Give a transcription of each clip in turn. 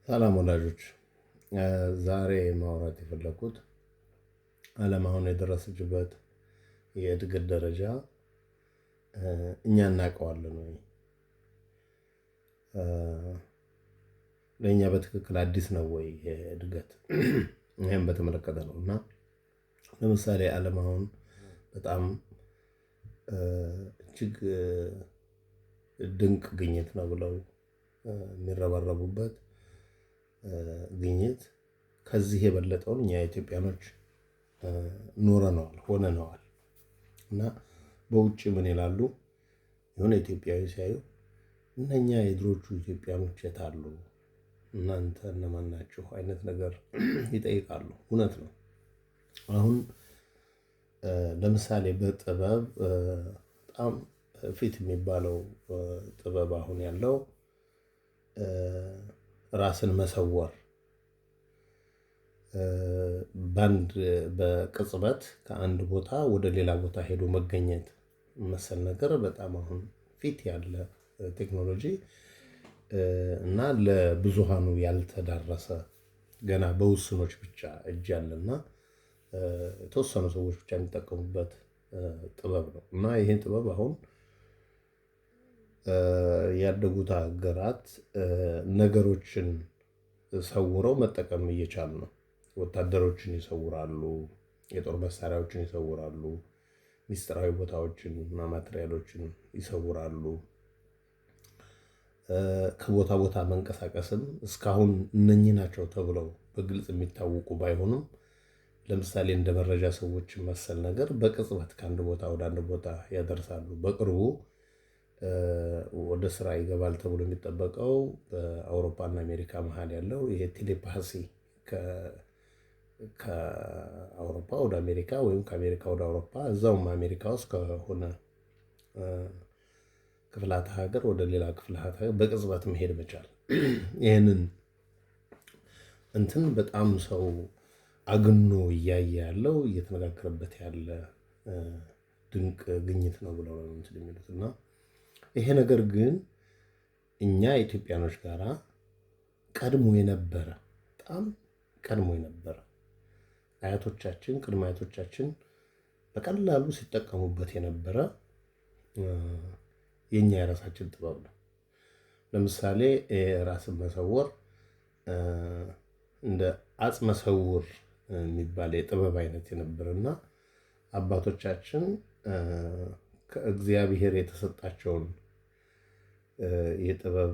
ሰላም ወዳጆች፣ ዛሬ ማውራት የፈለኩት ዓለም አሁን የደረሰችበት የእድገት ደረጃ እኛ እናውቀዋለን ወይ? ለእኛ በትክክል አዲስ ነው ወይ እድገት? ይህም በተመለከተ ነው። እና ለምሳሌ ዓለም አሁን በጣም እጅግ ድንቅ ግኝት ነው ብለው የሚረባረቡበት ግኝት ከዚህ የበለጠውን እኛ ኢትዮጵያኖች ኖረነዋል፣ ሆነነዋል። እና በውጭ ምን ይላሉ? የሆነ ኢትዮጵያዊ ሲያዩ እነኛ የድሮቹ ኢትዮጵያኖች የት አሉ? እናንተ እነማን ናችሁ? አይነት ነገር ይጠይቃሉ። እውነት ነው። አሁን ለምሳሌ በጥበብ በጣም ፊት የሚባለው ጥበብ አሁን ያለው ራስን መሰወር፣ በአንድ በቅጽበት ከአንድ ቦታ ወደ ሌላ ቦታ ሄዶ መገኘት መሰል ነገር በጣም አሁን ፊት ያለ ቴክኖሎጂ እና ለብዙሃኑ ያልተዳረሰ፣ ገና በውስኖች ብቻ እጅ ያለና የተወሰኑ ሰዎች ብቻ የሚጠቀሙበት ጥበብ ነው። እና ይህን ጥበብ አሁን ያደጉት ሀገራት ነገሮችን ሰውረው መጠቀም እየቻሉ ነው። ወታደሮችን ይሰውራሉ፣ የጦር መሳሪያዎችን ይሰውራሉ፣ ሚስጥራዊ ቦታዎችን እና ማቴሪያሎችን ይሰውራሉ። ከቦታ ቦታ መንቀሳቀስም እስካሁን እነኚህ ናቸው ተብለው በግልጽ የሚታወቁ ባይሆኑም፣ ለምሳሌ እንደ መረጃ ሰዎች መሰል ነገር በቅጽበት ከአንድ ቦታ ወደ አንድ ቦታ ያደርሳሉ። በቅርቡ ወደ ስራ ይገባል ተብሎ የሚጠበቀው በአውሮፓና አሜሪካ መሀል ያለው ይሄ telepathy፣ ከአውሮፓ ወደ አሜሪካ ወይም ከአሜሪካ ወደ አውሮፓ፣ እዛውም አሜሪካ ውስጥ ከሆነ ክፍላተ ሀገር ወደ ሌላ ክፍላተ ሀገር በቅጽበት መሄድ መቻል፣ ይህንን እንትን በጣም ሰው አግኖ እያየ ያለው፣ እየተነጋገረበት ያለ ድንቅ ግኝት ነው ብለው ነው እንትን የሚሉት። እና ይሄ ነገር ግን እኛ ኢትዮጵያኖች ጋራ ቀድሞ የነበረ፣ በጣም ቀድሞ የነበረ፣ አያቶቻችን ቅድመ አያቶቻችን በቀላሉ ሲጠቀሙበት የነበረ የእኛ የራሳችን ጥበብ ነው። ለምሳሌ ራስን መሰወር እንደ አጽመ ሰውር የሚባል የጥበብ አይነት የነበረና አባቶቻችን ከእግዚአብሔር የተሰጣቸውን የጥበብ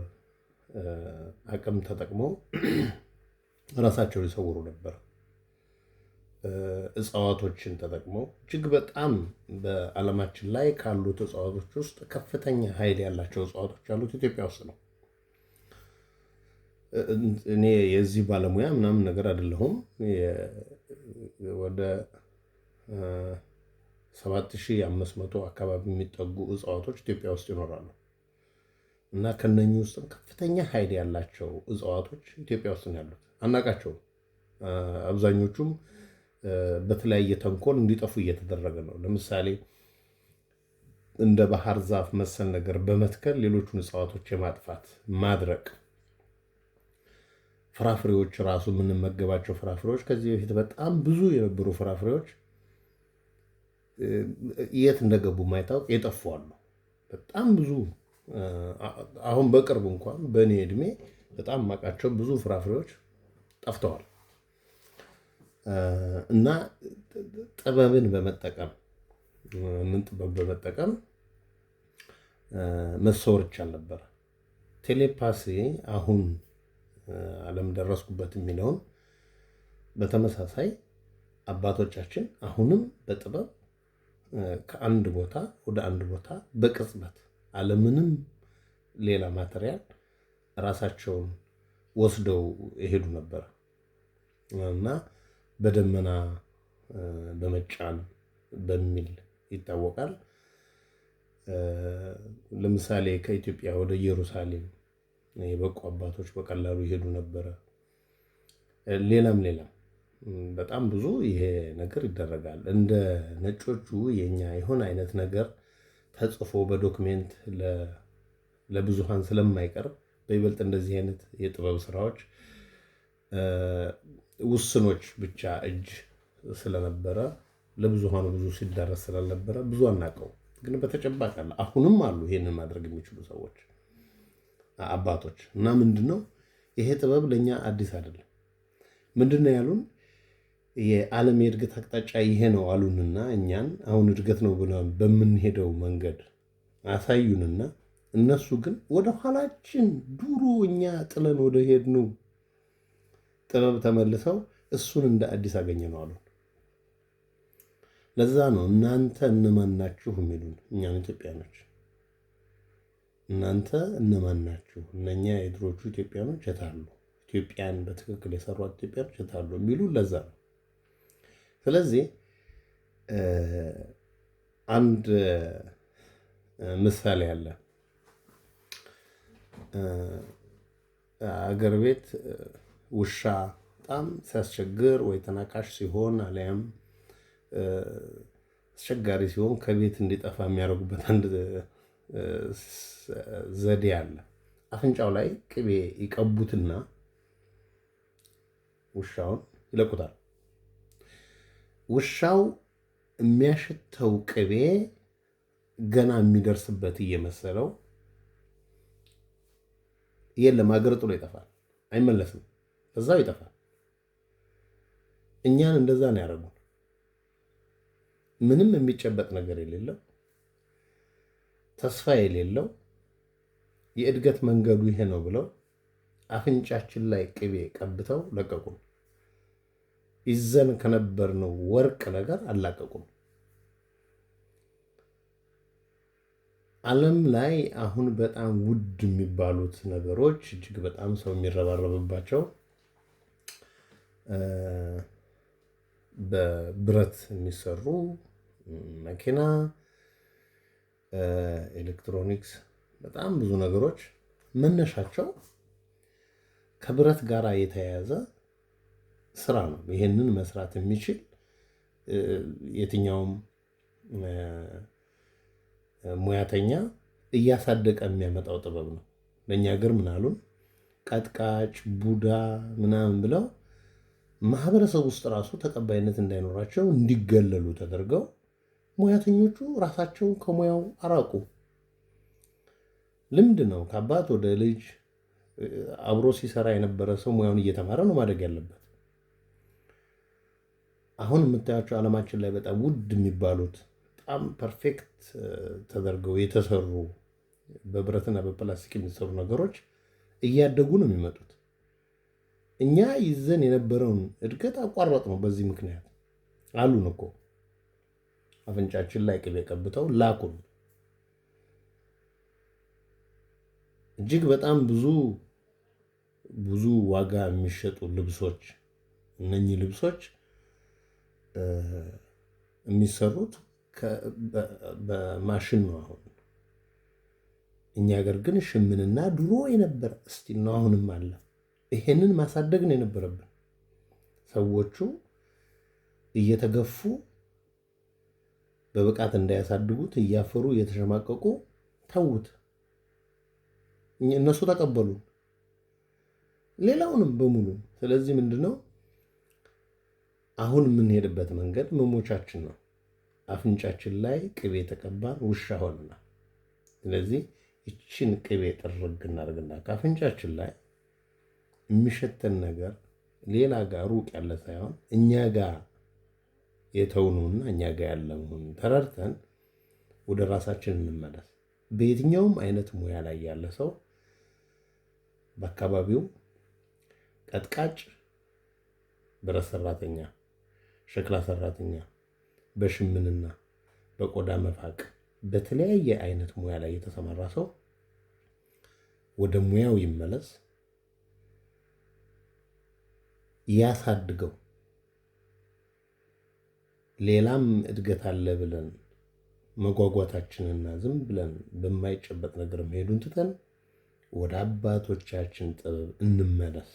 አቅም ተጠቅመው ራሳቸውን ይሰውሩ ነበር። እጽዋቶችን ተጠቅመው፣ እጅግ በጣም በዓለማችን ላይ ካሉት እጽዋቶች ውስጥ ከፍተኛ ኃይል ያላቸው እጽዋቶች ያሉት ኢትዮጵያ ውስጥ ነው። እኔ የዚህ ባለሙያ ምናምን ነገር አይደለሁም። ወደ 7500 አካባቢ የሚጠጉ እጽዋቶች ኢትዮጵያ ውስጥ ይኖራሉ። እና ከነኚህ ውስጥም ከፍተኛ ኃይል ያላቸው እጽዋቶች ኢትዮጵያ ውስጥ ነው ያሉት። አናውቃቸውም። አብዛኞቹም በተለያየ ተንኮል እንዲጠፉ እየተደረገ ነው። ለምሳሌ እንደ ባህር ዛፍ መሰል ነገር በመትከል ሌሎቹን እጽዋቶች የማጥፋት፣ ማድረቅ፣ ፍራፍሬዎች ራሱ፣ የምንመገባቸው ፍራፍሬዎች፣ ከዚህ በፊት በጣም ብዙ የነበሩ ፍራፍሬዎች የት እንደገቡ የማይታወቅ የጠፉ አሉ። በጣም ብዙ፣ አሁን በቅርብ እንኳን በእኔ እድሜ በጣም የማውቃቸው ብዙ ፍራፍሬዎች ጠፍተዋል። እና ጥበብን በመጠቀም፣ ምን ጥበብ በመጠቀም መሰወር ይቻል ነበር። Telepathy አሁን ዓለም ደረስኩበት የሚለውን በተመሳሳይ አባቶቻችን አሁንም በጥበብ ከአንድ ቦታ ወደ አንድ ቦታ በቅጽበት አለምንም ሌላ material ራሳቸውን ወስደው ይሄዱ ነበር። እና በደመና በመጫን በሚል ይታወቃል። ለምሳሌ ከኢትዮጵያ ወደ ኢየሩሳሌም የበቁ አባቶች በቀላሉ ይሄዱ ነበረ። ሌላም ሌላም በጣም ብዙ ይሄ ነገር ይደረጋል። እንደ ነጮቹ የኛ የሆነ አይነት ነገር ተጽፎ በ document ለብዙሃን ስለማይቀርብ በይበልጥ እንደዚህ አይነት የጥበብ ስራዎች ውስኖች ብቻ እጅ ስለነበረ ለብዙሃኑ ብዙ ሲዳረስ ስላልነበረ ብዙ አናውቀው። ግን በተጨባጭ አለ። አሁንም አሉ ይሄንን ማድረግ የሚችሉ ሰዎች አባቶች። እና ምንድነው ይሄ ጥበብ ለእኛ አዲስ አይደለም። ምንድነው ያሉን? የዓለም የእድገት አቅጣጫ ይሄ ነው አሉንና እኛን አሁን እድገት ነው ብለን በምንሄደው መንገድ አሳዩንና እነሱ ግን ወደ ኋላችን ድሮ እኛ ጥለን ወደ ሄድነው ጥበብ ተመልሰው እሱን እንደ አዲስ አገኘ ነው አሉን። ለዛ ነው እናንተ እነማን ናችሁ የሚሉን እኛን ኢትዮጵያኖች። እናንተ እነማን ናችሁ? እነኛ የድሮቹ ኢትዮጵያኖች የታሉ? ኢትዮጵያን በትክክል የሰሯት ኢትዮጵያኖች የታሉ የሚሉ ለዛ ነው። ስለዚህ አንድ ምሳሌ አለ። አገር ቤት ውሻ በጣም ሲያስቸግር ወይ ተናካሽ ሲሆን አሊያም አስቸጋሪ ሲሆን ከቤት እንዲጠፋ የሚያደርጉበት አንድ ዘዴ አለ። አፍንጫው ላይ ቅቤ ይቀቡትና ውሻውን ይለቁታል። ውሻው የሚያሸተው ቅቤ ገና የሚደርስበት እየመሰለው የለም፣ አገር ጥሎ ይጠፋል፣ አይመለስም፣ እዛው ይጠፋል። እኛን እንደዛ ነው ያደረጉን። ምንም የሚጨበጥ ነገር የሌለው ተስፋ የሌለው የእድገት መንገዱ ይሄ ነው ብለው አፍንጫችን ላይ ቅቤ ቀብተው ለቀቁን። ይዘን ከነበርነው ወርቅ ነገር አላቀቁን። ዓለም ላይ አሁን በጣም ውድ የሚባሉት ነገሮች እጅግ በጣም ሰው የሚረባረብባቸው በብረት የሚሰሩ መኪና፣ ኤሌክትሮኒክስ፣ በጣም ብዙ ነገሮች መነሻቸው ከብረት ጋር የተያያዘ ስራ ነው። ይሄንን መስራት የሚችል የትኛውም ሙያተኛ እያሳደቀ የሚያመጣው ጥበብ ነው። ለእኛ ሀገር ምን አሉን? ቀጥቃጭ፣ ቡዳ ምናምን ብለው ማህበረሰብ ውስጥ ራሱ ተቀባይነት እንዳይኖራቸው እንዲገለሉ ተደርገው ሙያተኞቹ ራሳቸውን ከሙያው አራቁ። ልምድ ነው። ከአባት ወደ ልጅ አብሮ ሲሰራ የነበረ ሰው ሙያውን እየተማረ ነው ማደግ ያለበት። አሁን የምታያቸው ዓለማችን ላይ በጣም ውድ የሚባሉት በጣም perfect ተደርገው የተሰሩ በብረትና በፕላስቲክ የሚሰሩ ነገሮች እያደጉ ነው የሚመጡት። እኛ ይዘን የነበረውን እድገት አቋረጥ ነው። በዚህ ምክንያት አሉን እኮ አፍንጫችን ላይ ቅቤ ቀብተው ላኩን። እጅግ በጣም ብዙ ብዙ ዋጋ የሚሸጡ ልብሶች፣ እነኚህ ልብሶች የሚሰሩት በማሽን ነው አሁን። እኛ ሀገር ግን ሽምንና ድሮ የነበረ እስቲ ነው አሁንም አለ። ይሄንን ማሳደግ ነው የነበረብን። ሰዎቹ እየተገፉ በብቃት እንዳያሳድጉት እያፈሩ እየተሸማቀቁ ተዉት። እነሱ ተቀበሉ፣ ሌላውንም በሙሉ። ስለዚህ ምንድነው አሁን የምንሄድበት መንገድ መሞቻችን ነው። አፍንጫችን ላይ ቅቤ ተቀባን ውሻ ሆነናል። ስለዚህ ይችን ቅቤ ጥርግ እናደርግና ከአፍንጫችን ላይ የሚሸተን ነገር ሌላ ጋር ሩቅ ያለ ሳይሆን እኛ ጋር የተውነውና እኛ ጋር ያለ መሆኑን ተረድተን ወደ ራሳችን እንመለስ። በየትኛውም አይነት ሙያ ላይ ያለ ሰው በአካባቢው ቀጥቃጭ፣ ብረት ሰራተኛ፣ ሸክላ ሰራተኛ፣ በሽምንና በቆዳ መፋቅ በተለያየ አይነት ሙያ ላይ የተሰማራ ሰው ወደ ሙያው ይመለስ፣ ያሳድገው። ሌላም እድገት አለ ብለን መጓጓታችንና ዝም ብለን በማይጨበጥ ነገር መሄዱን ትተን ወደ አባቶቻችን ጥበብ እንመለስ።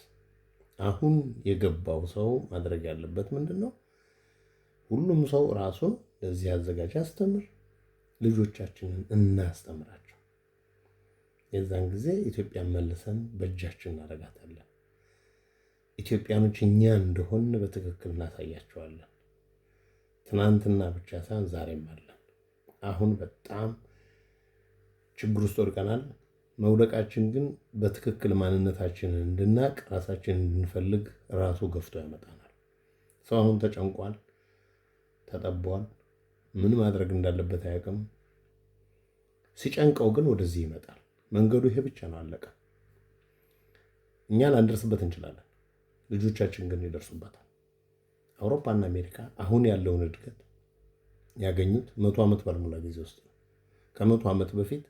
አሁን የገባው ሰው ማድረግ ያለበት ምንድን ነው? ሁሉም ሰው ራሱን ለዚህ አዘጋጅ፣ ያስተምር፣ ልጆቻችንን እናስተምራቸው። የዛን ጊዜ ኢትዮጵያን መልሰን በእጃችን እናደርጋታለን። ኢትዮጵያኖች እኛ እንደሆን በትክክል እናሳያቸዋለን። ትናንትና ብቻ ሳይሆን ዛሬም አለን። አሁን በጣም ችግር ውስጥ ወድቀናል። መውደቃችን ግን በትክክል ማንነታችንን እንድናቅ፣ ራሳችንን እንድንፈልግ ራሱ ገፍቶ ያመጣናል። ሰው አሁን ተጨንቋል፣ ተጠቧል። ምን ማድረግ እንዳለበት አያውቅም። ሲጨንቀው ግን ወደዚህ ይመጣል። መንገዱ ይሄ ብቻ ነው፣ አለቀ። እኛ ላንደርስበት እንችላለን፣ ልጆቻችን ግን ይደርሱበታል። አውሮፓና አሜሪካ አሁን ያለውን እድገት ያገኙት 100 ዓመት ባልሞላ ጊዜ ውስጥ ነው። ከ100 ዓመት በፊት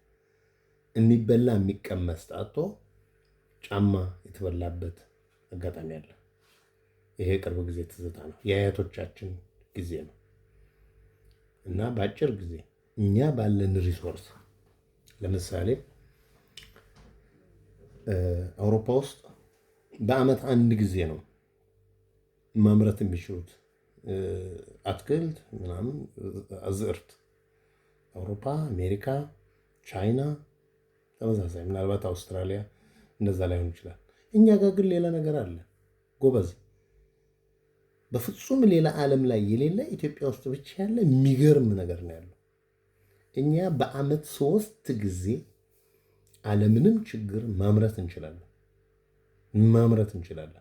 የሚበላ የሚቀመስ ጣቶ ጫማ የተበላበት አጋጣሚ አለ። ይሄ የቅርብ ጊዜ ትዝታ ነው፣ የአያቶቻችን ጊዜ ነው። እና በአጭር ጊዜ እኛ ባለን resource፣ ለምሳሌ አውሮፓ ውስጥ በአመት አንድ ጊዜ ነው ማምረት የሚችሉት አትክልት ምናምን አዝዕርት። አውሮፓ፣ አሜሪካ፣ ቻይና ተመሳሳይ፣ ምናልባት አውስትራሊያ እንደዛ ላይሆን ይችላል። እኛ ጋር ግን ሌላ ነገር አለ ጎበዝ። በፍጹም ሌላ ዓለም ላይ የሌለ፣ ኢትዮጵያ ውስጥ ብቻ ያለ የሚገርም ነገር ነው ያለው። እኛ በአመት ሶስት ጊዜ አለምንም ችግር ማምረት እንችላለን፣ ማምረት እንችላለን።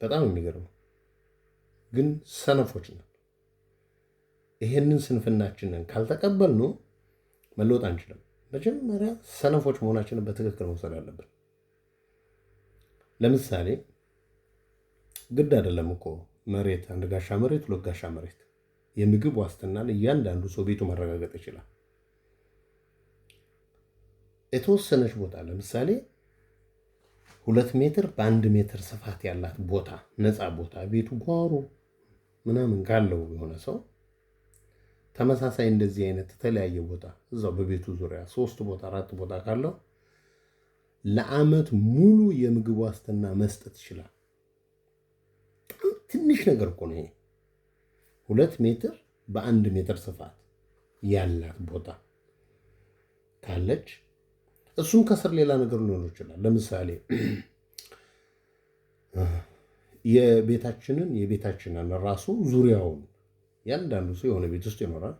በጣም የሚገርመው ግን ሰነፎች ነን። ይሄንን ስንፍናችንን ካልተቀበልነው መለወጥ አንችልም። መጀመሪያ ሰነፎች መሆናችንን በትክክል መውሰድ አለብን። ለምሳሌ ግድ አይደለም እኮ መሬት፣ አንድ ጋሻ መሬት፣ ሁለት ጋሻ መሬት፣ የምግብ ዋስትናን እያንዳንዱ ሰው ቤቱ ማረጋገጥ ይችላል። የተወሰነች ቦታ፣ ለምሳሌ 2 ሜትር በ1 ሜትር ስፋት ያላት ቦታ፣ ነፃ ቦታ ቤቱ ጓሮ ምናምን ካለው የሆነ ሰው ተመሳሳይ እንደዚህ አይነት የተለያየ ቦታ እዛው በቤቱ ዙሪያ ሶስት ቦታ አራት ቦታ ካለው ለአመት ሙሉ የምግብ ዋስትና መስጠት ይችላል። በጣም ትንሽ ነገር እኮ ነው ይሄ። 2 ሜትር በ1 ሜትር ስፋት ያላት ቦታ ካለች እሱም ከስር ሌላ ነገር ሊሆን ይችላል። ለምሳሌ የቤታችንን ራሱ ዙሪያውን፣ ያንዳንዱ ሰው የሆነ ቤት ውስጥ ይኖራል።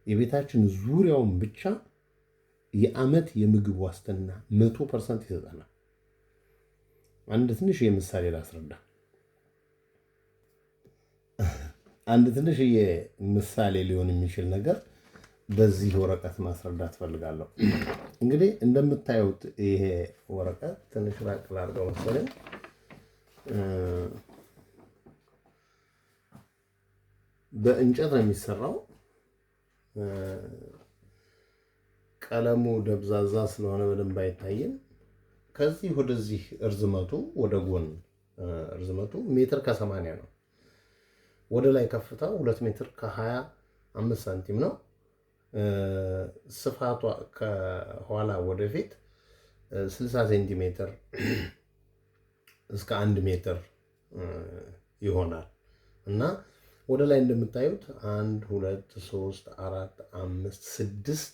የቤታችን ዙሪያውን ብቻ የዓመት የምግብ ዋስትና 100% ይሰጠናል። አንድ ትንሽ ምሳሌ ላስረዳ። አንድ ትንሽዬ ምሳሌ ሊሆን የሚችል ነገር በዚህ ወረቀት ማስረዳት ፈልጋለሁ። እንግዲህ እንደምታዩት ይሄ ወረቀት ትንሽ ራቅ ላድርገው መሰለኝ። በእንጨት ነው የሚሰራው። ቀለሙ ደብዛዛ ስለሆነ በደንብ አይታይም። ከዚህ ወደዚህ እርዝመቱ፣ ወደ ጎን እርዝመቱ ሜትር ከ80 ነው። ወደ ላይ ከፍታው 2 ሜትር ከ25 ሳንቲም ነው። ስፋቷ ከኋላ ወደፊት 60 ሴንቲሜትር እስከ 1 ሜትር ይሆናል እና ወደ ላይ እንደምታዩት አንድ፣ ሁለት፣ ሶስት፣ አራት፣ አምስት፣ ስድስት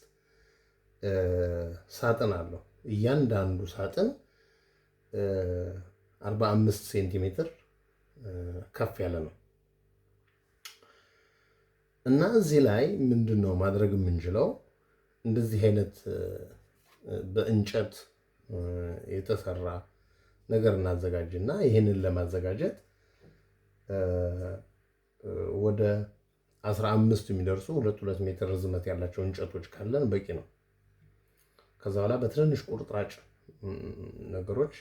ሳጥን አለው። እያንዳንዱ ሳጥን 45 ሴንቲሜትር ከፍ ያለ ነው። እና እዚህ ላይ ምንድን ነው ማድረግ የምንችለው? እንደዚህ አይነት በእንጨት የተሰራ ነገር እናዘጋጅና ይህንን ለማዘጋጀት ወደ 15 የሚደርሱ ሁለት ሁለት ሜትር ርዝመት ያላቸው እንጨቶች ካለን በቂ ነው። ከዛ በኋላ በትንንሽ ቁርጥራጭ ነገሮች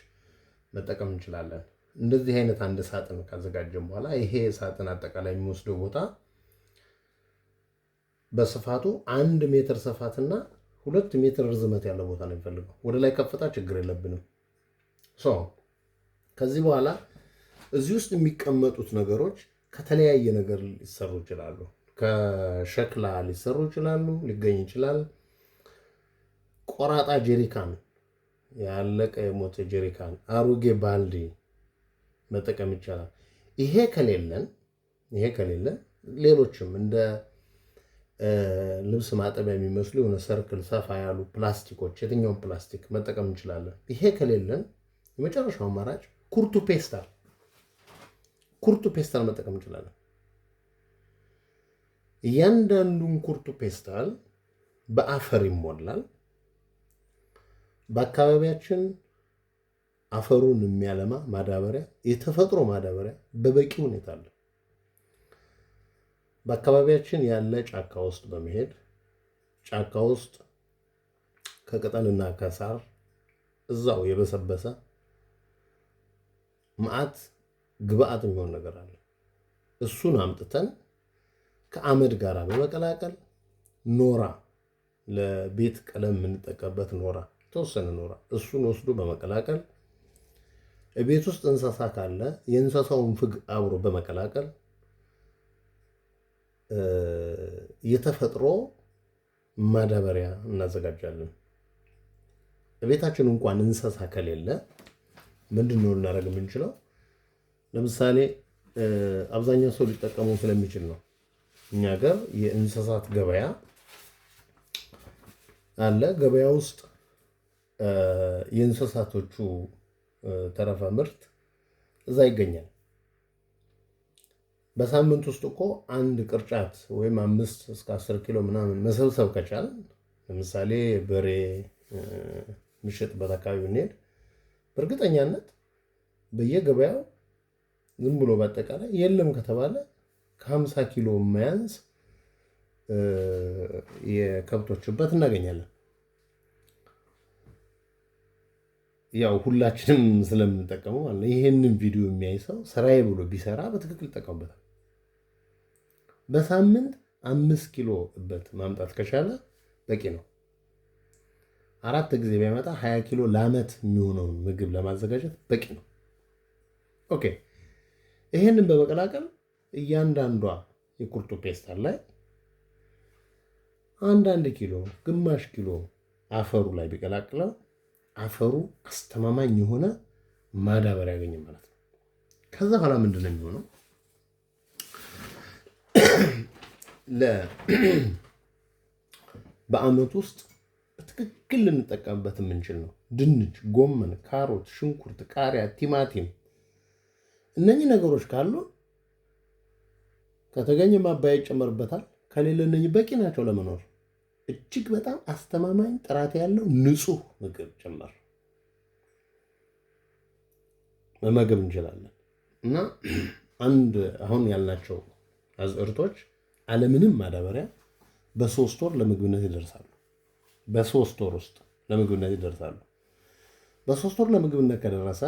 መጠቀም እንችላለን። እንደዚህ አይነት አንድ ሳጥን ካዘጋጀን በኋላ ይሄ ሳጥን አጠቃላይ የሚወስደው ቦታ በስፋቱ 1 ሜትር ስፋትና 2 ሜትር ርዝመት ያለው ቦታ ነው የሚፈልገው። ወደ ላይ ከፍታ ችግር የለብንም። So ከዚህ በኋላ እዚህ ውስጥ የሚቀመጡት ነገሮች ከተለያየ ነገር ሊሰሩ ይችላሉ። ከሸክላ ሊሰሩ ይችላሉ፣ ሊገኝ ይችላል። ቆራጣ ጀሪካን፣ ያለቀ የሞተ ጀሪካን፣ አሮጌ ባልዲ መጠቀም ይቻላል። ይሄ ከሌለን ሌሎችም እንደ ልብስ ማጠቢያ የሚመስሉ የሆነ circle ሰፋ ያሉ ፕላስቲኮች፣ የትኛውን ፕላስቲክ መጠቀም እንችላለን። ይሄ ከሌለን የመጨረሻው አማራጭ ኩርቱ ፔስታል፣ ኩርቱ ፔስታል መጠቀም እንችላለን። እያንዳንዱን ኩርቱ ፔስታል በአፈር ይሞላል። በአካባቢያችን አፈሩን የሚያለማ ማዳበሪያ፣ የተፈጥሮ ማዳበሪያ በበቂ ሁኔታ አለ። በአካባቢያችን ያለ ጫካ ውስጥ በመሄድ ጫካ ውስጥ ከቅጠልና ከሳር እዛው የበሰበሰ መዓት ግብአት የሚሆን ነገር አለ። እሱን አምጥተን ከአመድ ጋር በመቀላቀል ኖራ፣ ለቤት ቀለም የምንጠቀምበት ኖራ፣ የተወሰነ ኖራ፣ እሱን ወስዶ በመቀላቀል፣ ቤት ውስጥ እንስሳ ካለ የእንስሳውን ፍግ አብሮ በመቀላቀል የተፈጥሮ ማዳበሪያ እናዘጋጃለን። ቤታችን እንኳን እንስሳ ከሌለ ምንድን ነው ልናደርግ የምንችለው? ለምሳሌ አብዛኛው ሰው ሊጠቀመው ስለሚችል ነው። እኛ ሀገር የእንስሳት ገበያ አለ። ገበያ ውስጥ የእንስሳቶቹ ተረፈ ምርት እዛ ይገኛል። በሳምንት ውስጥ እኮ አንድ ቅርጫት ወይም 5 እስከ 10 ኪሎ ምናምን መሰብሰብ ከቻል፣ ለምሳሌ በሬ የሚሸጥበት አካባቢ ብንሄድ በእርግጠኛነት በየገበያው ዝም ብሎ በአጠቃላይ የለም ከተባለ ከ50 ኪሎ የማያንስ የከብቶች እበት እናገኛለን። ያው ሁላችንም ስለምንጠቀመው ማለት ነው። ይሄንን ቪዲዮ የሚያይ ሰው ስራዬ ብሎ ቢሰራ በትክክል ይጠቀምበታል። በሳምንት 5 ኪሎ እበት ማምጣት ከቻለ በቂ ነው። አራት ጊዜ ቢያመጣ 20 ኪሎ ለዓመት የሚሆነውን ምግብ ለማዘጋጀት በቂ ነው። Okay፣ ይሄንን በመቀላቀል እያንዳንዷ የኩርቱ ፔስታል ላይ አንዳንድ ኪሎ፣ ግማሽ ኪሎ አፈሩ ላይ ቢቀላቅለው አፈሩ አስተማማኝ የሆነ ማዳበሪያ ያገኘ ማለት ነው። ከዛ በኋላ ምንድን ነው የሚሆነው? በአመት ውስጥ በትክክል ልንጠቀምበት የምንችል ነው። ድንች፣ ጎመን፣ ካሮት፣ ሽንኩርት፣ ቃሪያ፣ ቲማቲም እነኚህ ነገሮች ካሉ፣ ከተገኘ ማባያ ይጨመርበታል። ከሌለ እነኚህ በቂ ናቸው ለመኖር። እጅግ በጣም አስተማማኝ ጥራት ያለው ንጹህ ምግብ ጭምር መመገብ እንችላለን። እና አንድ አሁን ያልናቸው አዝዕርቶች አለምንም ማዳበሪያ በ3 ወር ለምግብነት ይደርሳሉ። በ3 ወር ውስጥ ለምግብነት ይደርሳሉ። በ3 ወር ለምግብነት ከደረሰ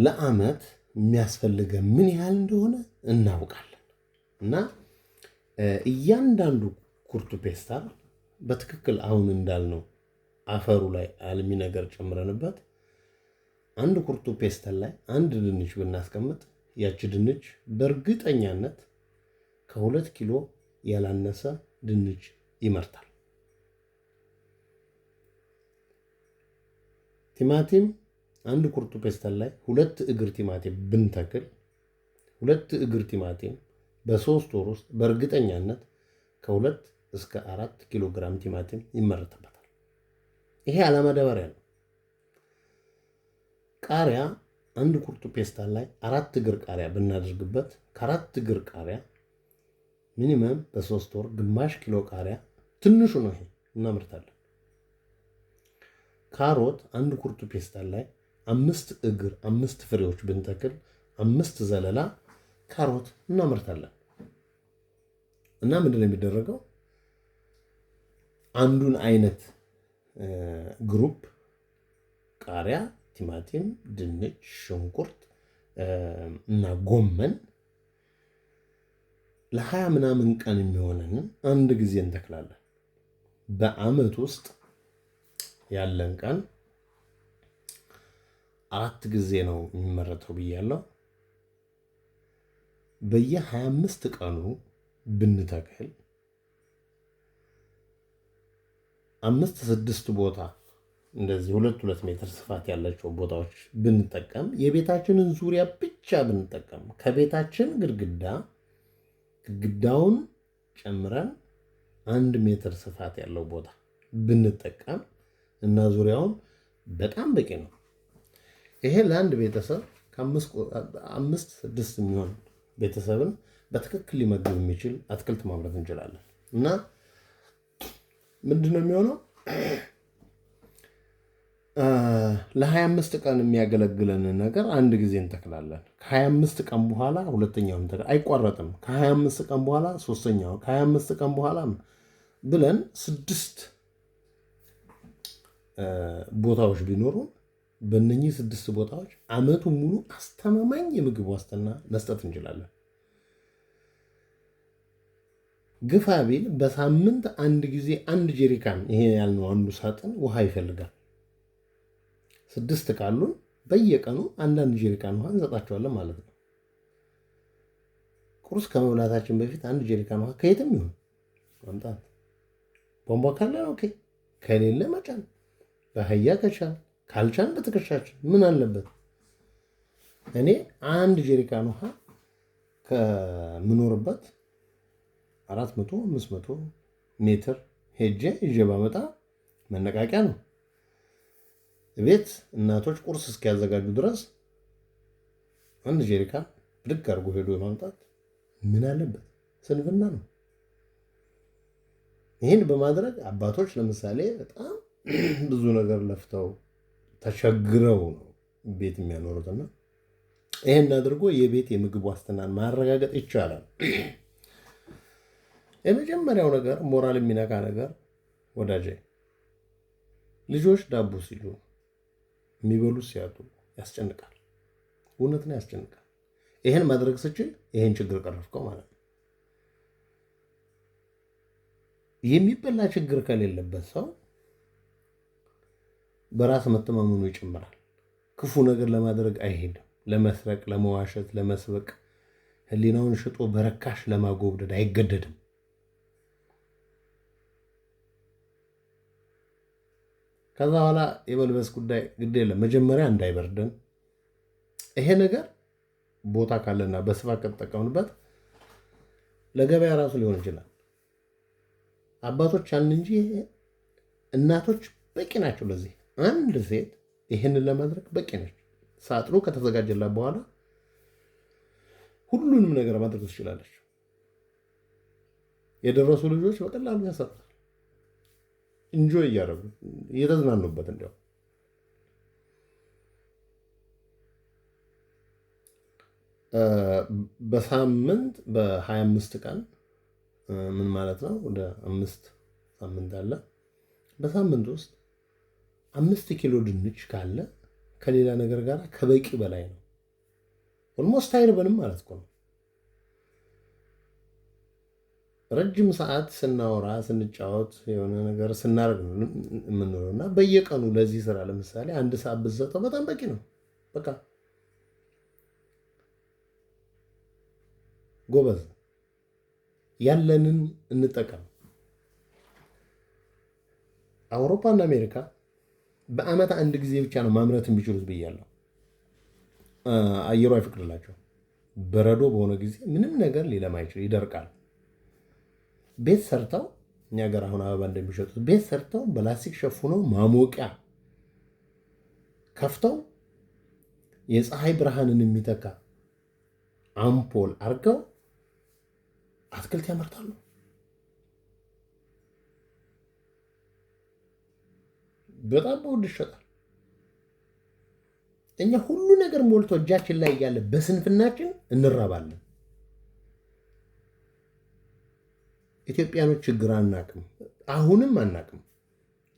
ለአመት የሚያስፈልገን ምን ያህል እንደሆነ እናውቃለን። እና እያንዳንዱ ኩርቱ ፔስታል በትክክል አሁን እንዳልነው አፈሩ ላይ አልሚ ነገር ጨምረንበት አንድ ኩርቱ ፔስታል ላይ አንድ ድንች ብናስቀምጥ ያቺ ድንች በእርግጠኛነት ከ2 ኪሎ ያላነሰ ድንች ይመርታል። ቲማቲም አንድ ኩርቱ ፔስታል ላይ ሁለት እግር ቲማቲም ብንተክል ሁለት እግር ቲማቲም በ3 ወር ውስጥ በእርግጠኛነት ከ2 እስከ 4 ኪሎ ግራም ቲማቲም ይመረትበታል። ይሄ አለማዳበሪያ ነው። ቃሪያ አንድ ኩርቱ ፔስታል ላይ አራት እግር ቃሪያ ብናደርግበት ከአራት እግር ቃሪያ minimum በ3 ወር ግማሽ ኪሎ ቃሪያ፣ ትንሹ ነው ይሄ፣ እናመርታለን። ካሮት አንድ ኩርቱ ፔስታል ላይ አምስት እግር፣ አምስት ፍሬዎች ብንተክል አምስት ዘለላ ካሮት እናመርታለን። እና ምንድን ነው የሚደረገው? አንዱን አይነት group ቃሪያ፣ ቲማቲም፣ ድንች፣ ሽንኩርት እና ጎመን ለ20 ምናምን ቀን የሚሆነንን አንድ ጊዜ እንተክላለን። በአመት ውስጥ ያለን ቀን አራት ጊዜ ነው የሚመረተው ብያለሁ። በየ25 ቀኑ ብንተክል አምስት ስድስት ቦታ እንደዚህ ሁለት ሁለት ሜትር ስፋት ያላቸው ቦታዎች ብንጠቀም፣ የቤታችንን ዙሪያ ብቻ ብንጠቀም፣ ከቤታችን ግድግዳ ግድግዳውን ጨምረን 1 ሜትር ስፋት ያለው ቦታ ብንጠቀም እና ዙሪያውን በጣም በቂ ነው። ይሄ ለአንድ ቤተሰብ ከአምስት ስድስት የሚሆን ቤተሰብን በትክክል ሊመግብ የሚችል አትክልት ማምረት እንችላለን። እና ምንድን ነው የሚሆነው? ለ25 ቀን የሚያገለግለንን ነገር አንድ ጊዜ እንተክላለን። ከ25 ቀን በኋላ ሁለተኛውን አይቋረጥም። ከ25 ቀን በኋላ ሶስተኛው፣ ከ25 ቀን በኋላ ብለን ስድስት ቦታዎች ቢኖሩ በእነኚህ ስድስት ቦታዎች ዓመቱን ሙሉ አስተማማኝ የምግብ ዋስትና መስጠት እንችላለን። ግፋ ቢል በሳምንት አንድ ጊዜ አንድ ጀሪካን፣ ይሄ ያልነው አንዱ ሳጥን ውሃ ይፈልጋል። ስድስት ካሉን በየቀኑ አንዳንድ ጀሪካን ውሃ እንሰጣቸዋለን ማለት ነው። ቁርስ ከመብላታችን በፊት አንድ ጀሪካን ውሃ ከየትም ይሁን ማምጣት፣ ቧንቧ ካለ okay፣ ከሌለ መጫን፣ በአህያ ከቻል፣ ካልቻን በትከሻችን ምን አለበት? እኔ አንድ ጀሪካን ውሃ ከምኖርበት 400 500 ሜትር ሄጄ ይዤ ባመጣ መነቃቂያ ነው። ቤት እናቶች ቁርስ እስኪያዘጋጁ ድረስ አንድ ጀሪካን ብድግ አድርጎ ሄዶ የማምጣት ምን አለበት? ስንፍና ነው። ይህን በማድረግ አባቶች ለምሳሌ በጣም ብዙ ነገር ለፍተው ተቸግረው ነው ቤት የሚያኖሩትና ይህን አድርጎ የቤት የምግብ ዋስትናን ማረጋገጥ ይቻላል። የመጀመሪያው ነገር ሞራል የሚነካ ነገር ወዳጄ፣ ልጆች ዳቦ ሲሉ የሚበሉት ሲያጡ ያስጨንቃል። እውነት ነው፣ ያስጨንቃል። ይህን ማድረግ ስችል ይህን ችግር ቀረፍከው ማለት ነው። የሚበላ ችግር ከሌለበት ሰው በራስ መተማመኑ ይጨምራል። ክፉ ነገር ለማድረግ አይሄድም። ለመስረቅ፣ ለመዋሸት፣ ለመስበቅ፣ ሕሊናውን ሽጦ በረካሽ ለማጎብደድ አይገደድም። ከዛ በኋላ የመልበስ ጉዳይ ግድ የለም። መጀመሪያ እንዳይበርደን ይሄ ነገር ቦታ ካለና በስፋት ከተጠቀምንበት ለገበያ ራሱ ሊሆን ይችላል። አባቶች አልን እንጂ እናቶች በቂ ናቸው ለዚህ። አንድ ሴት ይህንን ለማድረግ በቂ ነች። ሳጥኑ ከተዘጋጀላት በኋላ ሁሉንም ነገር ማድረግ ትችላለች። የደረሱ ልጆች በቀላሉ ያሰሩታል። Enjoy እያደረጉ እየተዝናኑበት። እንዲያው በሳምንት በ25 ቀን ምን ማለት ነው? ወደ 5 ሳምንት አለ። በሳምንት ውስጥ 5 ኪሎ ድንች ካለ ከሌላ ነገር ጋር ከበቂ በላይ ነው። Almost አይርበንም ማለት እኮ ነው። ረጅም ሰዓት ስናወራ፣ ስንጫወት፣ የሆነ ነገር ስናደርግ ነው የምንውለው እና በየቀኑ ለዚህ ስራ ለምሳሌ አንድ ሰዓት ብትሰጠው በጣም በቂ ነው። በቃ ጎበዝ፣ ያለንን እንጠቀም። አውሮፓና አሜሪካ በአመት አንድ ጊዜ ብቻ ነው ማምረት የሚችሉት ብያለሁ። አየሩ አይፈቅድላቸው። በረዶ በሆነ ጊዜ ምንም ነገር ሊለማ አይችል፣ ይደርቃል። ቤት ሰርተው፣ እኛ ጋር አሁን አበባ እንደሚሸጡት ቤት ሰርተው በላስቲክ ሸፍነው ማሞቂያ ከፍተው የፀሐይ ብርሃንን የሚተካ አምፖል አድርገው አትክልት ያመርታሉ። በጣም በውድ ይሸጣል። እኛ ሁሉ ነገር ሞልቶ እጃችን ላይ እያለ በስንፍናችን እንራባለን። ኢትዮጵያኖች ችግር አናቅም፣ አሁንም አናቅም፣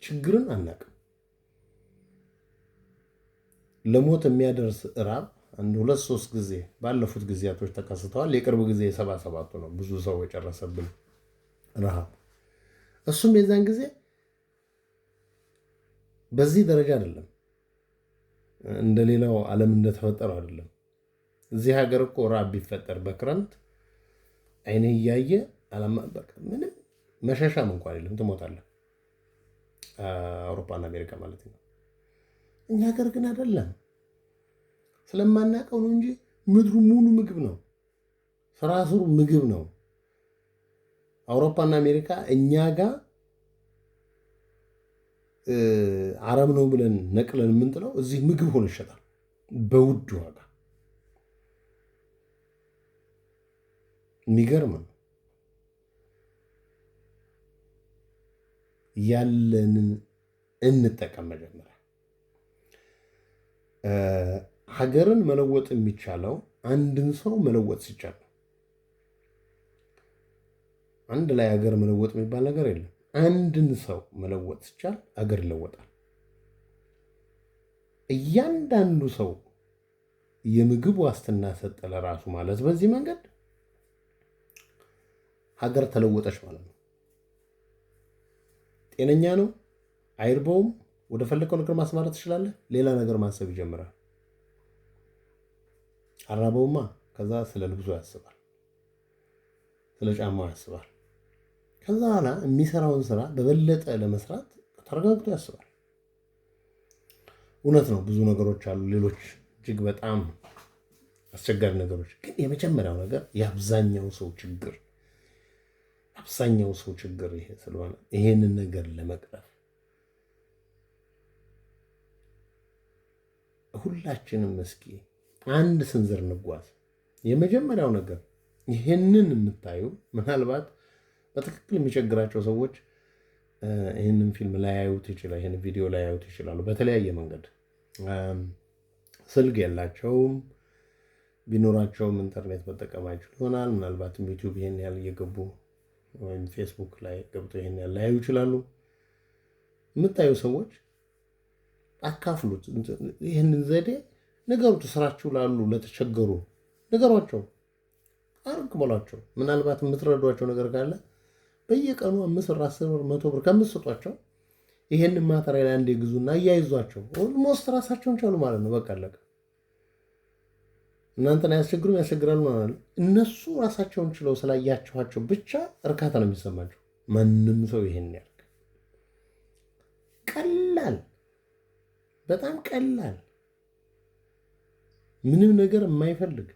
ችግርን አናቅም። ለሞት የሚያደርስ እራብ አንድ ሁለት ሶስት ጊዜ ባለፉት ጊዜያቶች ተከስተዋል። የቅርብ ጊዜ የ77ቱ ነው ብዙ ሰው የጨረሰብን ረሃብ። እሱም የዛን ጊዜ በዚህ ደረጃ አይደለም፣ እንደሌላው ዓለም እንደተፈጠረው አይደለም። እዚህ ሀገር እኮ ራብ ቢፈጠር በክረምት አይንህ እያየ በቃ ምንም መሸሻም እንኳን የለም፣ ትሞታለህ። አውሮፓና አሜሪካ ማለት ነው። እኛ ሀገር ግን አይደለም። ስለማናውቀው ነው እንጂ ምድሩ ሙሉ ምግብ ነው። ስራ ስሩ ምግብ ነው። አውሮፓና አሜሪካ እኛ ጋር አረም ነው ብለን ነቅለን የምንጥለው እዚህ ምግብ ሆኖ ይሸጣል በውድ ዋጋ። የሚገርም ነው። ያለንን እንጠቀም። መጀመሪያ ሀገርን መለወጥ የሚቻለው አንድን ሰው መለወጥ ሲቻል ነው። አንድ ላይ ሀገር መለወጥ የሚባል ነገር የለም። አንድን ሰው መለወጥ ሲቻል ሀገር ይለወጣል። እያንዳንዱ ሰው የምግብ ዋስትና ሰጠ ለራሱ ማለት በዚህ መንገድ ሀገር ተለወጠች ማለት ነው። ጤነኛ ነው፣ አይርበውም። ወደ ፈለከው ነገር ማስማረት ትችላለህ። ሌላ ነገር ማሰብ ይጀምራል። አራበውማ፣ ከዛ ስለ ልብሱ ያስባል፣ ስለ ጫማው ያስባል። ከዛ በኋላ የሚሰራውን ስራ በበለጠ ለመስራት ተረጋግቶ ያስባል። እውነት ነው፣ ብዙ ነገሮች አሉ፣ ሌሎች እጅግ በጣም አስቸጋሪ ነገሮች። ግን የመጀመሪያው ነገር የአብዛኛው ሰው ችግር አብዛኛው ሰው ችግር ይሄ ስለሆነ ይሄንን ነገር ለመቅረፍ ሁላችንም እስኪ አንድ ስንዝር እንጓዝ። የመጀመሪያው ነገር ይሄንን የምታዩ ምናልባት በትክክል የሚቸግራቸው ሰዎች ይህንን ፊልም ላያዩት ይችላል፣ ይህንን ቪዲዮ ላያዩት ይችላሉ። በተለያየ መንገድ ስልክ የላቸውም፣ ቢኖራቸውም ኢንተርኔት መጠቀም አይችሉ ይሆናል። ምናልባትም ዩቲዩብ ይሄን ያህል እየገቡ ወይም ፌስቡክ ላይ ገብቶ ይሄን ያህል ላያዩ ይችላሉ። የምታዩ ሰዎች አካፍሉት፣ ይህንን ዘዴ ንገሩት። ስራችሁ ላሉ ለተቸገሩ ንገሯቸው፣ አርግ በሏቸው። ምናልባት የምትረዷቸው ነገር ካለ በየቀኑ 5 ብር፣ 10 ብር፣ 100 ብር ከምትሰጧቸው ይሄንን material አንዴ ግዙና አያይዟቸው። Almost ራሳቸውን ቻሉ ማለት ነው። በቃ አለቀ። እናንተን አያስቸግሩም፣ ያስቸግራሉ ማለት ነው። እነሱ ራሳቸውን ችለው ስላያችኋቸው ብቻ እርካታ ነው የሚሰማቸው። ማንም ሰው ይሄን ያርግ። ቀላል፣ በጣም ቀላል፣ ምንም ነገር የማይፈልግ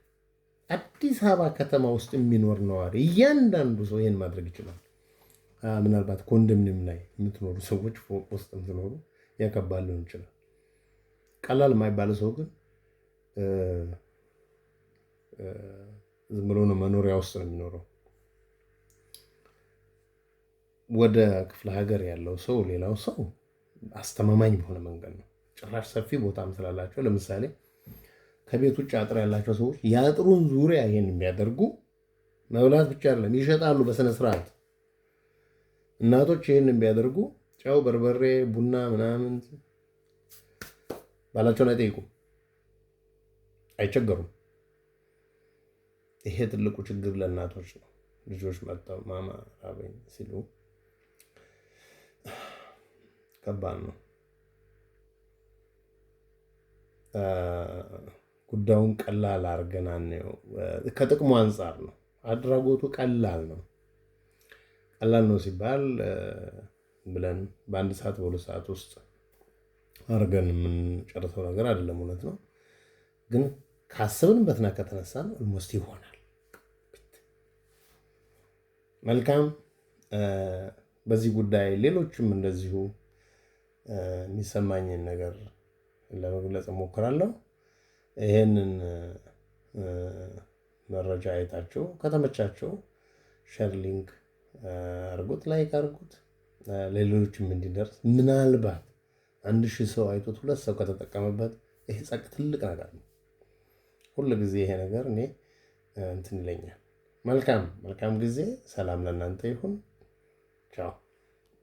አዲስ አበባ ከተማ ውስጥ የሚኖር ነዋሪ እያንዳንዱ ሰው ይሄን ማድረግ ይችላል። ምናልባት ኮንዶሚኒየም ላይ የምትኖሩ ሰዎች፣ ፎቅ ውስጥ የምትኖሩ ያከባል ሊሆን ይችላል። ቀላል የማይባል ሰው ግን ዝም ብሎ ነው መኖሪያ ውስጥ ነው የሚኖረው። ወደ ክፍለ ሀገር ያለው ሰው ሌላው ሰው አስተማማኝ በሆነ መንገድ ነው። ጭራሽ ሰፊ ቦታም ስላላቸው ለምሳሌ ከቤት ውጭ አጥር ያላቸው ሰዎች የአጥሩን ዙሪያ ይሄን የሚያደርጉ መብላት ብቻ አይደለም ይሸጣሉ በስነ ስርዓት። እናቶች ይሄን የሚያደርጉ ጨው፣ በርበሬ፣ ቡና ምናምን ባላቸውን አይጠይቁም፣ አይቸገሩም። ይሄ ትልቁ ችግር ለእናቶች ነው። ልጆች መጥተው ማማ ራበኝ ሲሉ ከባድ ነው። ጉዳዩን ቀላል አድርገን አንየው። ከጥቅሙ አንጻር ነው። አድራጎቱ ቀላል ነው። ቀላል ነው ሲባል ብለን በአንድ ሰዓት በሁለት ሰዓት ውስጥ አድርገን የምንጨርሰው ነገር አይደለም። እውነት ነው። ግን ካሰብንበትና ከተነሳን almost ይሆናል። መልካም። በዚህ ጉዳይ ሌሎችም እንደዚሁ የሚሰማኝን ነገር ለመግለጽ እሞክራለሁ። ይሄንን መረጃ አይታችሁ ከተመቻችሁ share link አድርጉት፣ like አድርጉት፣ ሌሎችም እንዲደርስ። ምናልባት 1000 ሰው አይቶት 2 ሰው ከተጠቀመበት ይሄ ጸቅ ትልቅ ነገር ነው። ሁሉ ጊዜ ይሄ ነገር እኔ እንትን ይለኛል። መልካም ጊዜ። ሰላም ለእናንተ ይሁን። ቻው።